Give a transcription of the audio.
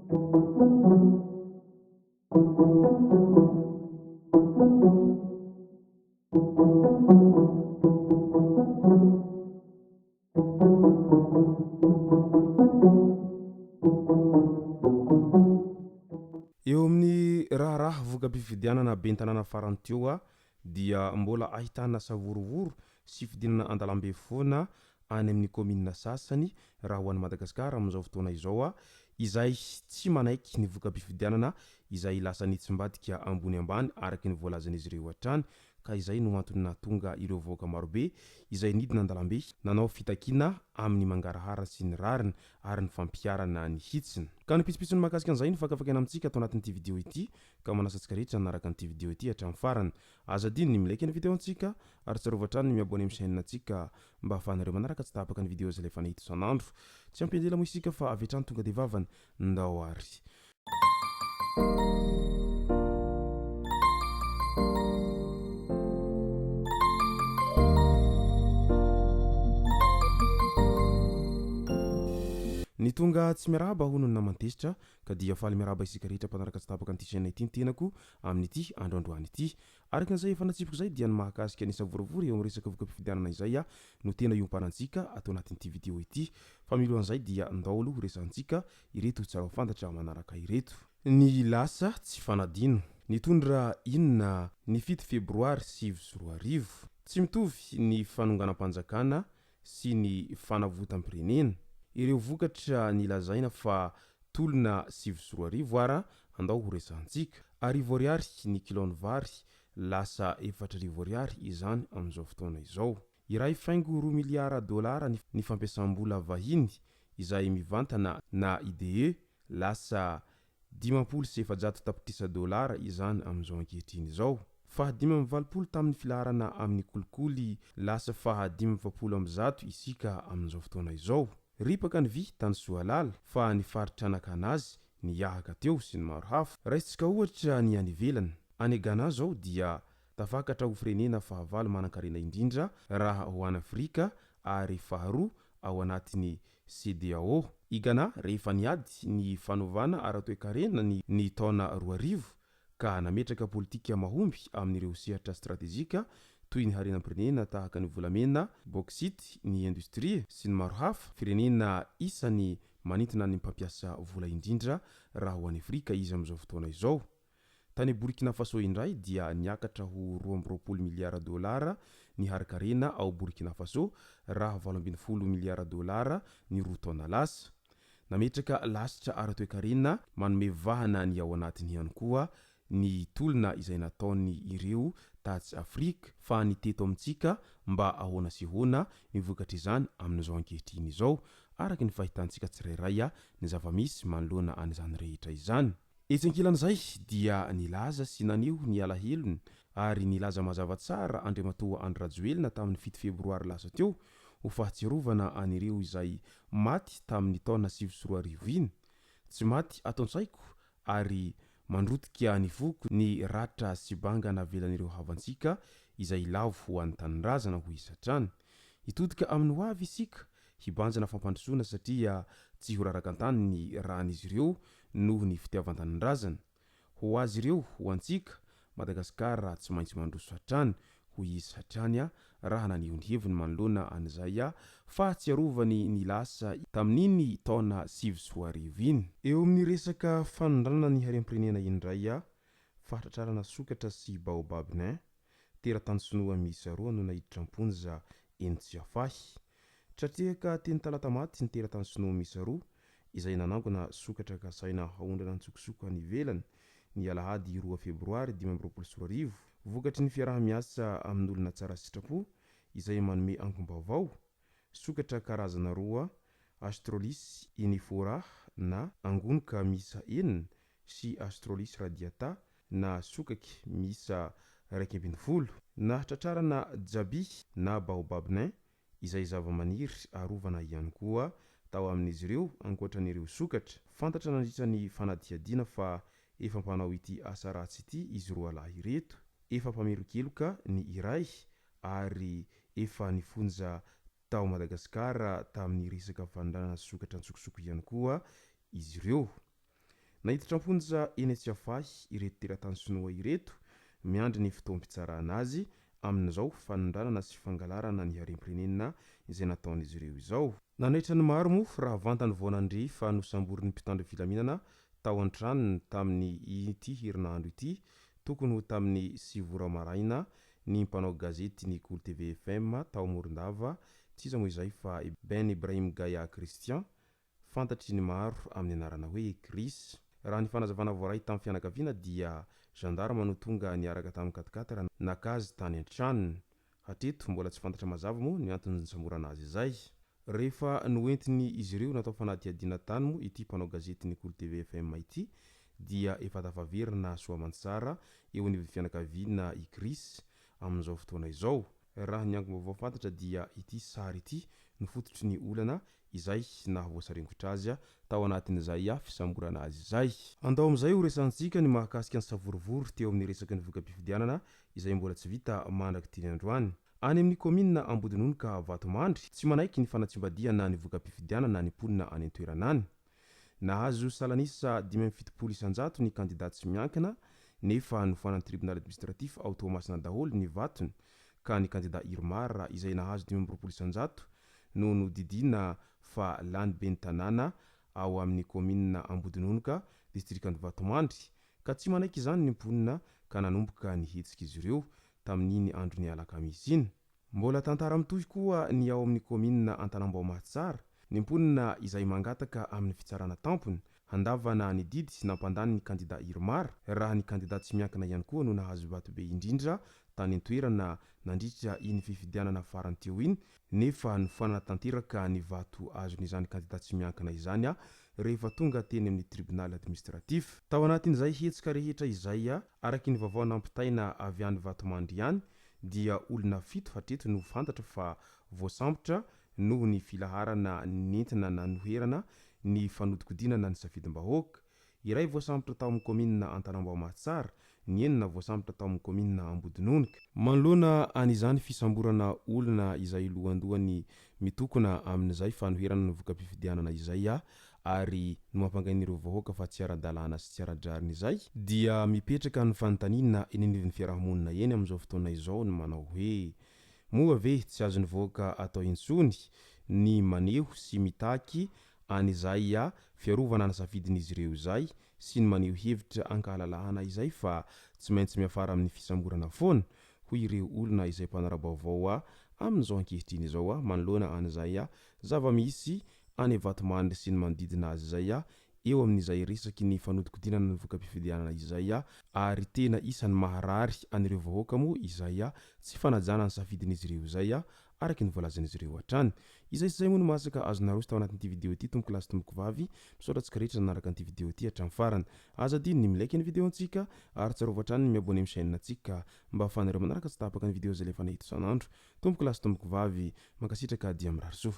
Eo amin'ny raharaha voka-pifidianana ben'ny tanàna farany teo dia mbola ahitana savorovoro sy fidinana an-dalambe foana any amin'ny kaominina sasany raha ho an'i Madagasikara amin'izao fotoana izao izay tsy manaiky ny voka-pifidianana izay lasa nitsimbadika ambony ambany araka ny voalazan'izy ireo hatrany ka izay no antony nahatonga ireo vahoaka marobe izay nidina an-dalambe nanao fitakiana amin'ny mangarahara sy ny rariny ary ny fampiharana ny hitsiny. Ka ny pitsopitsony mahakasika an'izay no fakafakaina amintsika ato anatin'ity video ity ka manasa antsika rehetra hanaraka an'ity video ity hatramin'ny farany. Aza adino ny mi-like ny video antsika ary tsarovy hatrany ny mi-abonner amin'ny chaîne antsika mba ahafahanareo manaraka tsy tapaka ny video izay alefanay eto isan'andro. Tsy hampiandry ela moa isika fa avy hatrany tonga dia vavany. Ndao ary. Ny tonga tsy miarahaba hono ny naman-tezitra ka dia faly miarahaba isika rehetra mpanaraka tsy tapaka an'ity chaîne ity ny tenako amin'ity andro androany ity. Araka an'izay efa natsipiko izay dia ny mahakasika ny savorovoro eo amin'ny resaka voka-pifidianana izay no tena iompanantsika ato anatin'ity video ity. Fa milohan'izay dia ndao aloha horesahantsika ireto tsara ho fantatra manaraka ireto. Ny lasa tsy fanadino. Nitondra inona ny fito febroary 2009? Tsy mitovy ny fanonganam-panjakana sy ny fanavotam-pirenena. Ireo vokatra nilazaina fa tolona 2009 ara andao ho resahantsika. Arivo ariary ny kilaon'ny vary, lasa 4000 ariary izany amin'izao fotoana izao. Iray faingo roa miliara dolara ny fampiasam-bola vahiny izay mivantana na IDE, lasa 450 tapitrisa dolara izany amin'izao ankehitriny izao. Faha 85 tamin'ny filaharana amin'ny kolikoly lasa faha 145 isika amin'izao fotoana izao. Ripaka ny vy tany Soalala fa ny faritra nakana azy niahaka teo sy ny maro hafa. Raisintsika ohatra ny any ivelany. Any Ghana izao dia tafakatra ho firenena fahavalo manankarena indrindra raha ho any Afrika ary faharoa ao anatin'ny CEDEAO. I Ghana rehefa niady ny fanovana ara-toekarena ny ny taona 2000 ka nametraka politika mahomby amin'ireo sehatra stratejika toy ny harenam-pirenena tahaka ny volamena, bauxite, ny indostria, sy ny maro hafa, firenena isany manintona ny mpampiasa vola indrindra raha ho any Afrika izy amin'izao fotoana izao. Tany Burkina Faso indray dia niakatra ho 22 miliara dolara ny harin-karena ao Burkina Faso raha 18 miliara dolara ny roa taona lasa. Nametraka lasitra ara-toekarena manome vahana ny ao anatiny ihany koa ny tolona izay nataony ireo tatsy Afrika fa ny teto amintsika mba ahoana sy ahoana ny vokatr'izany amin'izao ankehitriny izao araka ny fahitantsika tsirairay ny zava-misy manoloana an'izany rehetra izany. Etsy ankilan'izay dia nilaza sy naneho ny alahelony ary nilaza mazava tsara Andriamatoa Andry Rajoelina tamin'ny fito febroary lasa teo ho fahatsiarovana an'ireo izay maty tamin'ny taona 2009 iny. Tsy maty ato an-tsaiko ary mandrotika ny foko ny ratra sy banga navelan'ireo havantsika izay lavo ho an'ny tanindrazana, hoy izy hatrany. Hitodika amin'ny ho avy isika hibanjina fampandrosoana satria tsy ho raraka an-tany ny ràn'izy ireo noho ny fitiavan-tanindrazana. Ho azy ireo, ho antsika, Madagasikara tsy maintsy mandroso hatrany, hoy izy hatrany raha naneho ny heviny manoloana an'izay fahatsiarovany ny lasa tamin'iny taona 2009 iny. Eo amin'ny resaka fanondranana ny harem-pirenena indray, fahatratrarana sokatra sy baobab nain, teratany sinoa miisa roa no naiditra am-ponja eny Tsiafahy. Tra-tehaka teny Talatamaty ny teratany sinoa miisa roa izay nanangona sokatra kasaina haondrana an-tsokosoko any ivelany ny alahady roa febroary 2025 vokatry ny fiaraha-miasa amin'olona tsara sitrapo izay manome angom-baovao. Sokatra karazana roa, Astrolis ynifora na angonoka miisa enina sy Astrolis radiata na sokaky miisa 11. Nahatratrarana jabi na baobab nain izay zavamaniry arovana ihany koa tao amin'izy ireo ankoatra an'ireo sokatra. Fantatra nandritra ny fanadihadiana fa efa mpanao ity asa ratsy ity izy roalahy ireto. Efa mpamerin-keloka ny iray ary efa nifonja tao Madagasikara tamin'ny resaka fanondranana sokatra an-tsokosoko ihany koa izy ireo. Naiditra am-ponja eny Tsiafahy ireto teratany sinoa ireto, miandry ny fotoam-pitsarana azy amin'izao fanondranana sy fangalarana ny harem-pirenena izay nataon'izy ireo izao. Nanaitra ny maro moa raha vantany vao nandre fa nosamborin'ny mpitandro filaminana tao an-tranony tamin'ny ity herinandro ity tokony ho tamin'ny 9 ora maraina ny mpanao gazety ny Kolo TV FM tao Morondava, tsy iza moa izay fa i Ben Ibrahim Gaya Christian, fantatry ny maro amin'ny anarana hoe Chris. Raha ny fanazavana voaray tamin'ny fianakaviana dia gendarme no tonga niaraka tamin'ny quat-quatre naka azy tany an-tranony. Hatreto mbola tsy fantatra mazava moa ny antony nisamborana azy izay. Rehefa noentin'ny izy ireo natao fanadihadiana tany moa ity mpanao gazetin'ny Kolo TV FM ity dia efa tafaverina soa aman-tsara eo anivon'ny fianakaviana i Chris amin'izao fotoana izao. Raha ny angom-baovao fantatra dia ity sary ity no fototry ny olana izay nahavoasaringotra azy tao anatin'izay fisamborana azy izay. Andao amin'izay ho resahantsika ny mahakasika ny savorovoro teo amin'ny resaky ny voka-pifidianana izay mbola tsy vita mandrak'ity ny androany. Any amin'ny kaominina Ambodinonoka Vatomandry, tsy manaiky ny fanatsimbadihana ny voka-pifidianana ny mponina any an-toerana any. Nahazo salanisa 75% ny kandida tsy miankina nefa nofoanan'ny tribonaly administratif ao Toamasina daholo ny vatony ka ny kandida Irmar izay nahazo 25% no nodidiana fa lany ben'ny tanàna ao amin'ny kaominina Ambodinonoka, distrikan'i Vatomandry, ka tsy manaiky izany ny mponina ka nanomboka ny hetsik'izy ireo tamin'iny andron'ny alakamisy iny. Mbola tantara mitohy koa ny ao amin'ny kaominina Antanambao Mahatsara, ny mponina izay mangataka amin'ny fitsarana tampony handavana ny didy nampandany ny kandida Irmar, raha ny kandida tsy miankina ihany koa no nahazo vato be indrindra tany an-toerana nandritra iny fifidianana farany teo iny nefa nofoanana tanteraka ny vato azon'izany kandida tsy miankina izany rehefa tonga teny amin'ny tribunal administratif. Tao anatin'izay hetsika rehetra izay, araky ny vaovao nampitaina avy any Vatomandry ihany dia olona fito hatreto no fantatra fa voasambotra noho ny filaharana nentina nanoherana ny fanodikodinana ny safidim-bahoaka. Iray voasambotra tao amin'ny kaominina Antanambao Mahatsara, ny enina voasambotra tao amin'ny kaominina Ambodinonoka. Manoloana an'izany fisamborana olona izay lohandohany mitokona amin'izay fanoherana ny voka-pifidianana izay ary nohampangain'ireo vahoaka fa tsy ara-dalàna sy tsy ara-drariny izay, dia mipetraka ny fanontaniana eny anivon'ny fiarahamonina eny amin'izao fotoana izao ny manao hoe, moa ve tsy azon'ny vahoaka atao intsony ny maneho sy mitaky an'izay fiarovana ny safidin'izy ireo izay sy ny maneho hevitra ankahalalahana izay fa tsy maintsy miafara amin'ny fisamborana foana, hoy ireo olona izay mpanara-baovao amin'izao ankehitriny izao manoloana an'izay zava-misy any Vatomandry sy ny manodidina azy izay eo amin'izay resaky ny fanodikodinana ny voka-pifidianana izay ary tena isan'ny maharary an'ireo vahoaka moa izay tsy fanajana ny safidin'izy ireo izay araka ny voalazan'izy ireo hatrany. Izay sy izay moa no masaka azonareo sy tao anatin'ity video ity tompoko lahy sy tompoko vavy, misaotra antsika rehetra nanaraka an'ity video ity hatramin'ny farany. Aza adino ny mi-like ny video antsika ary tsarovy hatrany ny mi-abonner amin'ny chaîne antsika mba ahafahanareo manaraka tsy tapaka ny video izay alefanay eto isan'andro. Tompoko lahy sy tompoko vavy, mankasitraka dia mirary soa.